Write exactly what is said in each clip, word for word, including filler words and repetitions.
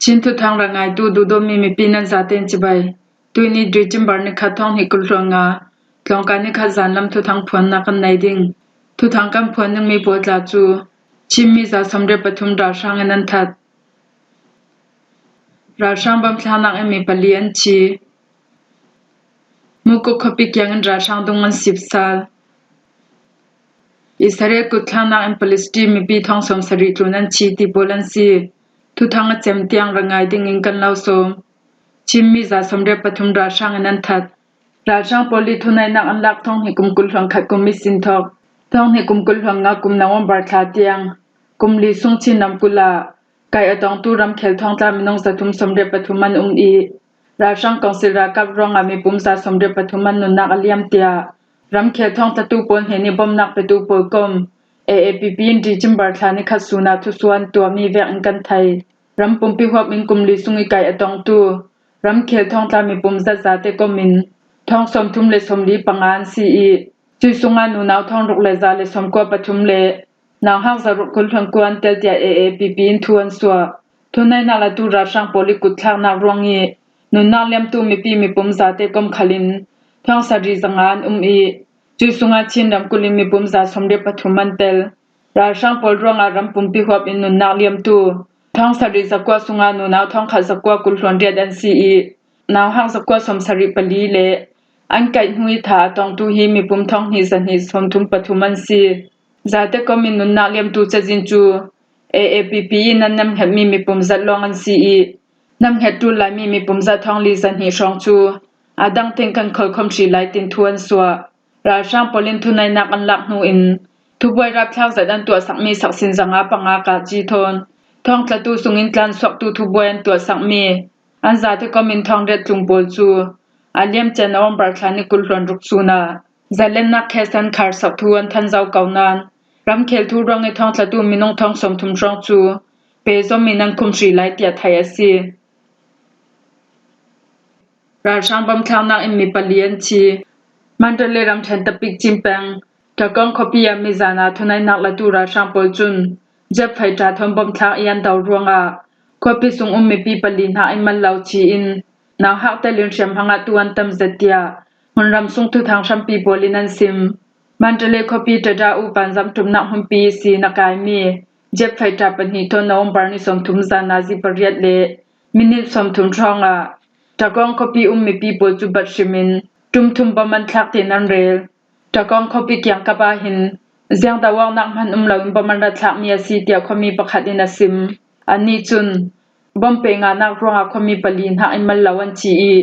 Chin thuthang ra ngaitu duhdawtmi mipi nan zaten cibai. Tuini December ni khat thawng hnih kul hluan nga, tlawngkai ni khat zanlam thuthang phuannak kan nei ding. Thuthang kan phuan dingmi pawl tla cu Chinmi za sawmriat pathum ralhrang in an that. Ralhrang bom thlaknak in mi pali an thi. Mukuk khuapi kiangin ralhrang dung an sip sal. Israel kut thlaknak in Palestine mipi thawng sawmsarih tlun an thi ti pawl an si. Thuthang a cem tiang ra ngai dingin kan lo sawm. Chinmi za sawmriat pathum ralhrang in an that. Ralhrang pawl i thuneihnak an lak thawng hnih kum kul hluan khat kum i sin thawk. Thawng hnih kum kul hluan nga kum November thla tiang kum li sung Chin ramkulh ah kaih a tongtu ramkhel thawngtla minung zathum sawmriat pathum an um i, ralhrang kongsil ralkap ruangah mipum za sawmriat pathum an nunnak a liam tiah ramkhel thawngtlatu pawl hnen i bomnak petu pawl kom A A P P in December thla ni khat sun ah thusuah an tuahmi vek in kan thei. Ram pumpi huap in kum li sung i kaih a tongtu ramkhel thawngtla mipum zat zate kom in thawng sawmthum le sawmli panga an si i, cui sungah nunau thawng ruk le za le sawmkua pathum le nauhak zaruk kul hluan kua an tel tiah A A P P in thu an suah. Thuneihnak latu ralhrang pawl i kut thlaknak ruang i nunnak liamtu mipi mipum zate kom khal in thawng sarih zanga an um i, cui sungah Chin ramkulh in mipum za sawmriat pathum an tel. Ralhrang pawl ruangah ram pumpi huap in nunnak liamtu thawng sarih zakua sungah nunau thawng khat zakua kul hluan riat an si i, nauhak zakua sawmsarih pali le an kaih hnu i tha a tongtu hi mipum thawng hnih zahnih sawmthum pathum an si. Zate kom in nunnak liamtu cazin cu A A P P in an namhngetmi mipum zat lawng an si i, namhnget ṭul laimi mipum zat thawng li zahnih hrawng cu a dang tein kan khol khawm hrih lai tin thu an suah. Ralhrang pawl in thuneihnak an lak hnu in thubuai rapthlak zat an tuahsakmi saksin zanga panga kah ci thawn thawngtlatu sungin tlansuaktu thubuai an tuahsakmi an zate kom in thawng riat tlung pawl cu a liamcia November thla ni kul hluan ruk sun ah zalennak khestan kharsak thu an thanzo ko nain ramkhel thu ruang i thawngtlatu minung thawng sawmthum hrawng cu pehzom in an khum hrih lai tiah theih a si. Ralhrang bom thlaknak in mi pali an thi. Mandalay ramṭhen Tapik Cin peng Takawng khuapi ah mizan ah thuneihnak latu ralhrang pawl cun jet fighter thawn bom thlak i an do ruangah khuapi sung um mipi pali hna i mal lo thi in nauhak telin hriamhma ngahtu an tam zet tiah hmunram sung thuthang hrampi pawl in an sim. Mandalay khuapi Tada U vanzam ṭumnak hmunpi ihsin a kaimi jet fighter pahnih thawn November ni sawmthum zan nazi pariat le minit sawmthum hrawngah Takawng khuapi um mipi pawl cu bat hrim in ṭum thum bom an thlak tein an rel. Takawng khuapi kiangkap ah hin ziangdah awknak hman um loin bom an rak thlakmi a si tiah khuami pakhat in a sim. Anih cun bom pe ngahnak ruangah khuami pali hnak i mal lo an thi i,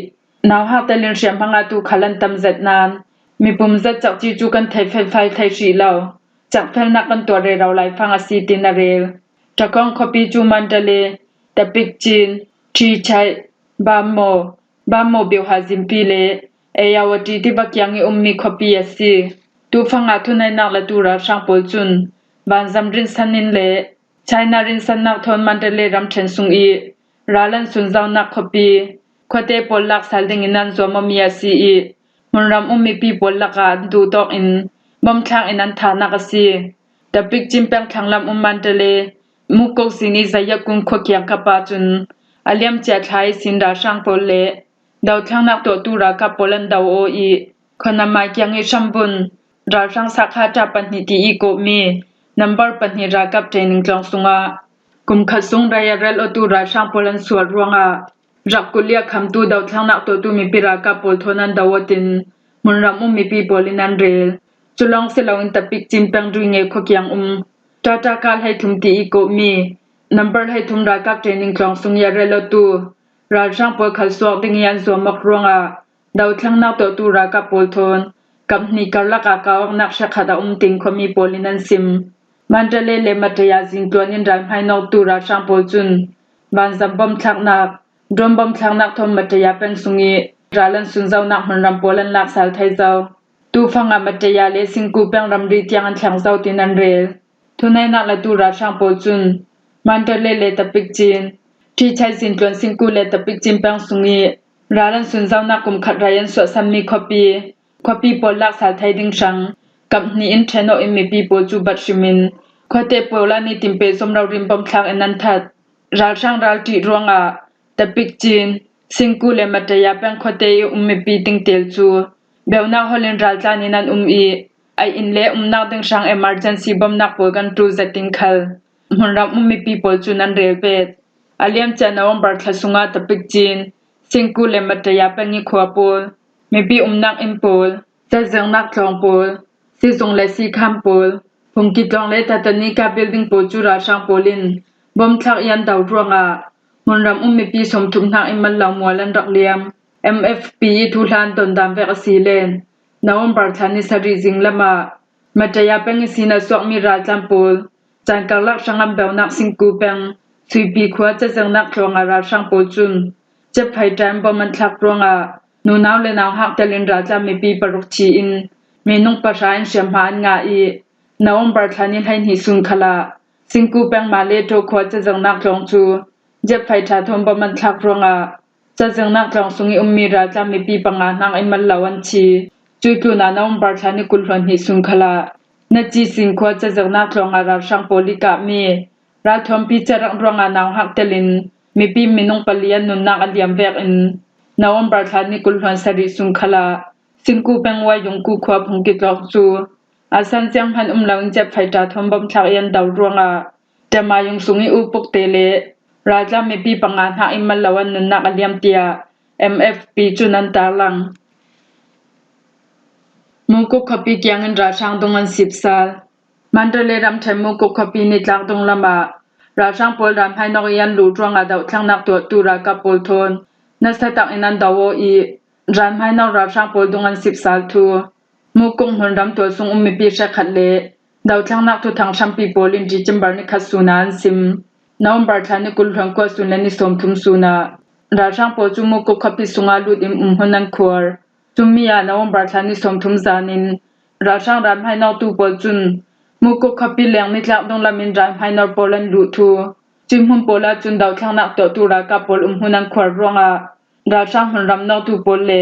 nauhak telin hriamhma ngahtu khal an tam zet nain mipum zat cakci cu kan thei felfai thei hrih lo. Cakfelnak kan tuah rero laifang a si, tin a rel. Takawng khuapi cu Mandalay, Tapik Cin, Ṭhi Chaih, Bammo, Bammo Bioha Zimpi le Ayawati tiva kiang i ummi khuapi a si. Tufang ah thuneihnak latu ralhrang pawl cun vanzam rinsan in le China rinsannak thawn Mandalay ramṭhen sung i ral an sunzonak khuapi khuate pawl lak sal dingin an zuam awmi a si i, hmunram um mipi pawl lakah an duhtawk in bom thlak in an thahnak a si. Tapik Cin peng thlanglam um Mandalay, Mukok zin i Zayakun khua kiangkap ah cun a liamcia thla ihsin ralhrang pawl le dothlennak tuahtu ralkap pawl an do aw i, khuanamai kiang i hramvun ralhrang sakha ṭa pahnih ti i kawhmi number pahnih ralkap training tlawng sungah kum khat sung rai a rel awtu ralhrang pawl an sual ruangah rak kulh i a khamtu dothlennak tuahtu mipi ralkap pawl thawn an do aw tin hmunram um mipi pawl in an rel. Cu lawng si loin Tapik Cin peng Duinge khua kiang um Tata kah hleithum ti i kawhmi number hleithum ralkap training tlawng sung i a rel awtu ralhrang pawl khal suak ding i an zuam awk ruangah dothlennak tuahtu ralkap pawl thawn kap hnih karlak ah kah awknak hrekkhat a um tin khuami pawl in an sim. Mandalay le Mataya zintluan in ral hmainawktu ralhrang pawl cun vanzam bom thlaknak, drone bom thlaknak thawn Mataya peng sung i ral an sunzonak hmunram pawl an lak sal thei zo. Tufang ah Mataya le Singku peng ramri tiang an thleng zo tin an rel. Thuneihnak latu ralhrang pawl cun Mandalay le Tapik Cin, Ṭhi Chaih zintluan Singku le Tapik Cin peng sung i ral an sunzonak kum khat rai an suahsanmi khuapi, khuapi pawl lak sal thei ding hrang kap hnih in ṭhen awh in mipi pawl cu bat hrim in khuate pawl ah nitin pehzom rori in bom thlak in an that. Ralhrang ralṭih ruangah Tapikcin, Singku le Mataya peng khuate i um mipi tingtel cu beunak holh in raltlan in an um i, a inn le umnak ding hrang emergency bomnak pawl kan ṭul zet in khal hmunram um mipi pawl cu nan rel pet. A liamcia November thla sungah Tapikcin, Singku le Mataya peng i khua pawl, mipi umnak inn pawl, cazirnak tlawng pawl, sizung le sikham pawl, phungki tlawng le Tatanika building pawl cu ralhrang pawl in bom thlak i an do ruangah hmunram um mipi sawmthum hnak i mal lo mual an rak liam. M F P i thuhla an ton dan vek a si len November thla ni sarih zing lamah Mataya peng i sin a suakmi raltlan pawl caan karlak hrangam beunak Singku peng Suipi khua cazirnak tlawngah ralhrang pawl cun jet fighter in bom an thlak ruangah nunau le nauhak telin raltlan mipi paruk thi in minung pahra in hriamhma an ngah i, November thla ni hleihnih sun khalah Singku peng Maleto khua cazirnak tlawng cu jet fighter thawn bom an thlak ruangah cazirnak tlawng sung i ummi raltlan mipi panga hnak i mal lo an thi. Cuih tlunah November thla ni kul hluan hnih sun khalah Naci Sing khua cazirnak tlawngah ralhrang pawl i kahmi ralthuampi carak ruangah nauhak telin mipi minung pali an nunnak a liam vekin November thla ni kul hluan sarih sun khalah Singku peng Wai Yungku khua phungki tlawng cu a san siang hman um loin jet fighter thawn bom thlak i an do ruangah Tama yung sung i upuk te le raltlan mipi panga hnak i mal lo an nunnak a liam tiah M F P cun an tarlang. Mukuk khuapi kiangin ralhrang dung an sipsal. Mandalay ramṭhen Mukuk khuapi nitlak dunglam ah ralhrang pawl ralhmainawk i an luh ruangah dohthlengnak tuahtu ralkap pawl thawn nasa tak in an do aw i, ralhmainawk ralhrang pawl dung an sipsal thu Mukuk hmunram tualsung um mipi hrekkhat le dothlennak thuthang hrampi pawl in December ni khat sun ah an sim. November thla ni kul hluan kua sun le ni sawmthum sun ah ralhrang pawl cu Mukuk khuapi sungah lut in umhmun an khuar. Cumi ah November thla ni sawmthum zan in ralhrang ralhmainawktu pawl cun Mukuk khuapi leng nitlak dunglam in ralhmainawk pawl an luh thu, cuih hmun pawl ah cun dothlennak tuahtu ralkap pawl umhmun an khuar ruangah ralhrang hmunram nawktu pawl le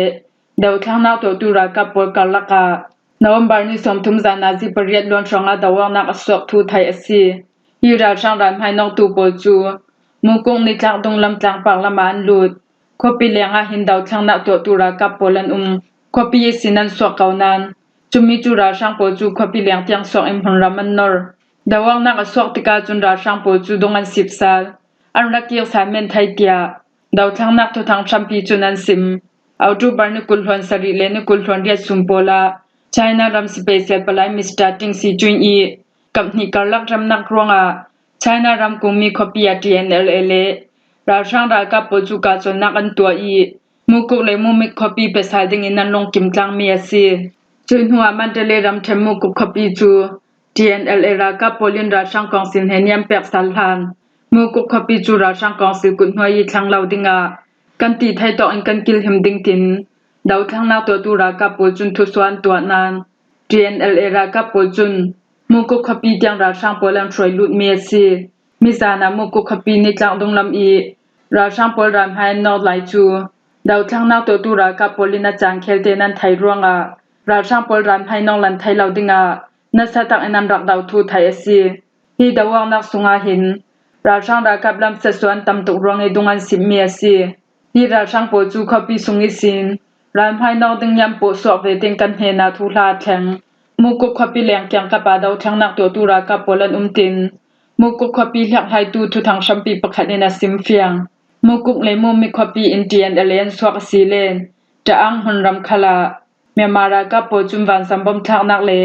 dothlennak tuahtu ralkap pawl karlak ah November ni sawmthum zan nazi pariat luan hrawngah doawknak a suak thu theih a si. Hi ralhrang ralhmainawktu pawl cu Mukuk nitlak dunglam tlangpar lam ah an lut. Khuapi leng ah hin dothlennak tuahtu ralkap pawl an um. Khuapi ihsin an suak ko nain cumi cu ralhrang pawl cu khuapi leng tiang suak in hmunram an nor. Doawknak a suak tikah cun ralhrang pawl cu dung an sipsal. An rak kik sal men thei tiah dothlennak thuthang hrampi cun an sim. October ni kul hluan sarih le ni kul hluan riat sun pawl ah China ram special palai Mister Ding Xijun i kap hnih karlak remnak ruangah China ramkungmi khuapi ah T N L A le ralhrang ralkap pawl cu kahcawnnak an tuah i, Mukuk le Mumik khuapi pe sal dingin an lungkim tlangmi a si. Cuih hnuah Mandalay ramṭhen Mukuk khuapi cu T N L A ralkap pawl in ralhrang kawngsil hnen i an pek sal hlan. Mukuk khuapi cu ralhrang kawngsil kut hnuai i thlang lo dingah kan ti thei tawk in kan kilhim ding tin dothlennak tuahtu ralkap pawl cun thusuah an tuah nain T N L A ralkap pawl cun Mukuk khuapi tiang ralhrang pawl an hruai lutmi a si. Mizan ah Mukuk khuapi nitlak dunglam i ralhrang pawl ralhmai an nawk lai cu dothlennak tuahtu ralkap pawl in a caan khel tein an theih ruangah ralhrang pawl ralhmai nawk lan thei lo dingah nasa tak in an rak do thu theih a si. Hi doawknak sungah hin ralhrang ralkap lam sasuan tam tuk ruang i dung an simmi a si. Hi ralhrang pawl cu khuapi sung ihsin ralhmai nawk ding i an pawh suak ve tein kan hnenah thuhla a thleng. Mukuk khuapi leng kiangkap ah dothlennak tuahtu ralkap pawl an um tin, Mukuk khuapi hliakhlaitu thuthang hrampi pakhat in a simfiang. Mukuk le Mumik khuapi in T N L A an suak a si len Taang hmunram khal ah Myanmar ralkap pawl cun vanzam bom thlaknak le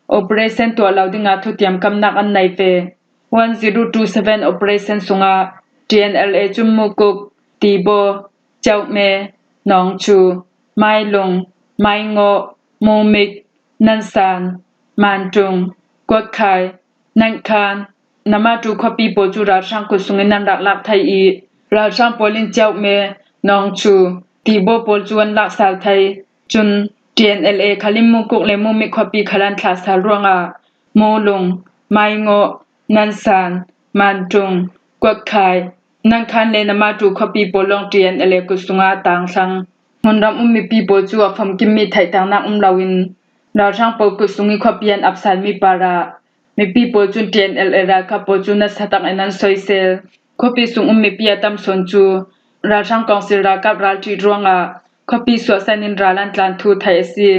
operation tuah lo dingah thutiam kamnak an nei ve. One zero two seven operation sungah T N L A cun Mukuk, Tibo, Chaume, Nongchu, Mailung, Maingo, Mumik, Nansan, Mantung, Kuakkhai, Nankhan, Namatu khuapi pawl cu ralhrang kut sungin an rak lak thei i, ralhrang pawl in Chaume, Nongchu, Tibo pawl cu an lak sal thei. Cun T N L A khal in Mukuk le Mumik khuapi khal an thlah sal ruangah Mulung, Maingo, Nansan, Mantung, Kuakkhai, Nankhan le Namatu khuapi pawl lawng T N L A kut sungah a tang thlang. Hmunram um mipi pawl cu a famkimmi theihternak um loin ralhrang pawl kut sung i khuapi an ap salmi parah mipi pawl cun T N L A ralkap pawl cu nasa tak in an soisel. khuapi sung um mipi a tam sawn cu ralhrang kawngsil ralkap ralṭi ruangah khuapi suahsan in ral an tlan thu theih a si.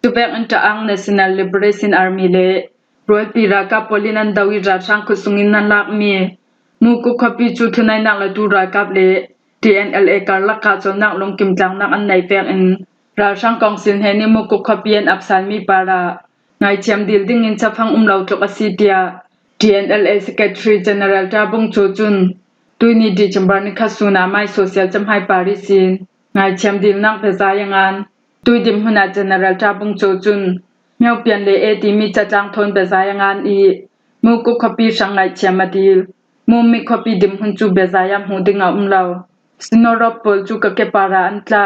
Cuvek in Ta'ang National Liberation Army le rualpi ralkap pawl in an do i ralhrang khut sungin an lakmi Mukuk khuapi cu thuneihnak latu ralkap le T N L A karlak kahcawlnak lungkim tlangnak an neih vekin ralhrang kawngsil hnen i Mukuk khuapi an apsanmi parah ngaithiam dil dingin cafang um lo tluk a si, tiah T N L A Secretary General Ṭa Bung Caw cun tuihni December ni khat sun ah mai social cahmai par ihsin ngaithiam dilnak biazai a ngan. Tuidim hmun ah General Ṭa Bung Caw cun Myopian le A timi catlang thawn biazai a ngan i Mukuk khuapi hrang ngaithiam a dil. Mumik khuapi dim hmun cu biazai ah hmuh ding a um lo. Sinorok pawl cu Kake parah an tla.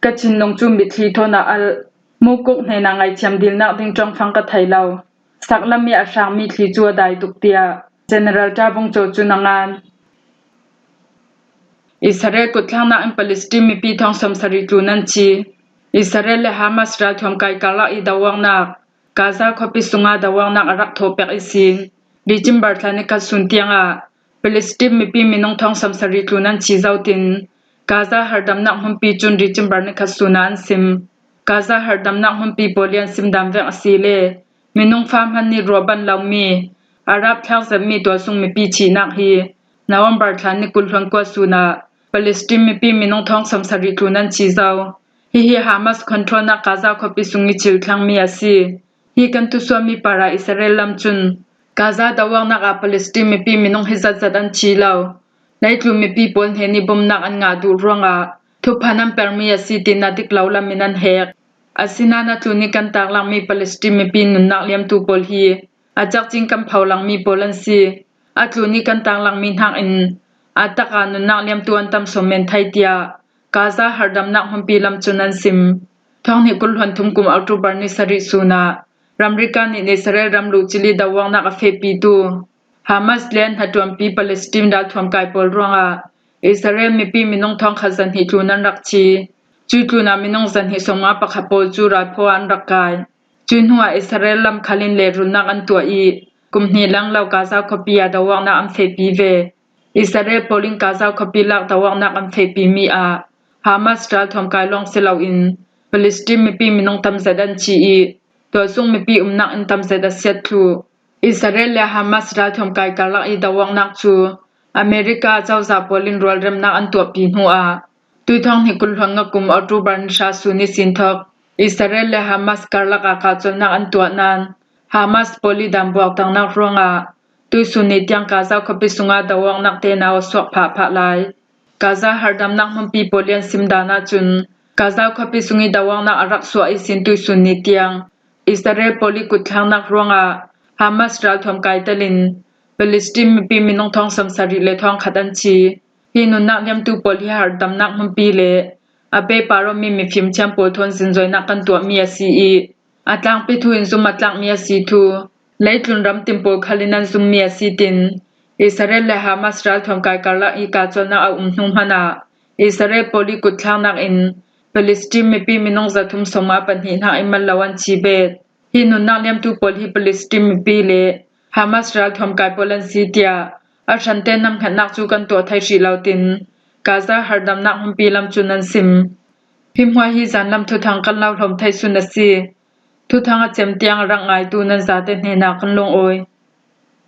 Kachin nung cu mitthli thawn a alh. Mukuk hnenah ngaithiam dilnak ding ṭongfang ka thei lo. Saklam i a hrangmi thli cu a dai tuk, tiah General Ṭa Bung Caw cun a ngan. Israel kutthlaknak in Palestine mipi thong sawmsarih tlun an thi. Israel le Hamas ralthuam kai karlak i doawknak Gaza khuapi sungah doawknak a rak thawh pek ihsin December thla ni khat sun tiangah Palestine mipi minung thong sawmsarih tlun an thi zo tin Gaza hardamnak hmunpi cun December ni khat sun ah an sim. Gaza hardamnak hmunpi pawl i an sim dan vek a si le minung fa hman nih ruahban lomi Arab thlak zetmi tualsung mipi thihnak hi November thla ni kul hluan kua sun ah Palestine mipi minung thong sawmsarih tlun an thi zo. Hihi Hamas controlnak Gaza khuapi sung i thil thlangmi a si. Hi kan thusuahmi parah Israel lam cun Gaza doawknak ah Palestine mipi minung hi zatzat an thi lo. Leitlun mipi pawl hnen i bawmhnak an ngah duh ruangah thuphan an permi a si tiin a dik lo lam in an hek. Asinain a tlun i kan taklangmi Palestine mipi nunnak liamtu pawl hi a cakcin kan pholangmi pawl an si. A tlun i kan taklangmi hnakin a taka nunnak liamtu an tam sawm men thai, tiah Gaza hardamnak hmunpi lam cun an sim. Thonghnih kul hluan thum kum October ni sarih sun ah ramrika nih Israel ram luhcil i doawknak a fehpitu Hamas le an hnaṭuanpi Palestine ralthuam kai pawl ruangah Israel mipi minung thong khat zahnih tlun an rak thi. Cui tlunah minung zahnih sawmnga pakhat pawl cu ralphaw ah an rak kai. Cui hnuah Israel lam khal in lehrulnak an tuah i kum hnih lang lo Gaza khuapi ah doawknak an fehpi ve. Israel pawl in Gaza khuapi lak doawknak an fehpimi ah Hamas ralthuam kai lawng si loin Palestine mipi minung tam zet an thi i tualsung mipi umnak inn tam zet a siat thluh. Israel le Hamas ralthuam kai karlak i doawknak cu America cozah pawl in rualremnak an tuahpi hnuah tui thonghnih kul hluan nga kum October ni hra sun ihsin thawk Israel le Hamas karlak ah kahcawlnak an tuah nain Hamas pawl i dan buakternak ruangah tuisun ni tiang Gaza khuapi sungah doawknak tenau a suak phahphah lai. Gaza hardamnak hmunpi pawl i an sim dan ahcun Gaza khuapi sung i doawknak a rak suah ihsin tuisun ni tiang Israel pawl i kutthlaknak ruangah Hamas ralthuam kai telin Palestine mipi minung thong sawmsarih le thong khat an thi. Hi nunnak liamtu pawl hi hardamnak hmunpi le a pehpar awmi mifim thiam pawl thawn zinzoinak kan tuahmi a si i a tlangpi thu in zum a tlakmi a si thu leitlun ram tim pawl khal in an zummi a si, tin Israel le Hamas ralthuam kai karlak i kahcawlnak a um hnu hmanh ah Israel pawl i kutthlaknak in Palestine mipi minung zathum sawmnga pahnih hnak i mal lo an thi bet. Hi nunnak liamtu pawl hi Palestine mipi le Hamas ralthuam kai pawl an si, tiah a hrante namhngatnak cu kan tuah thei hrih lo, tin Gaza hardamnak hmunpi lam cun an sim. Hi hmuah hi zanlam thuthang kan lo hlawm thei sun a si. Thuthang a cem tiang a rak ngaitu nan zate hnenah kan lungawi.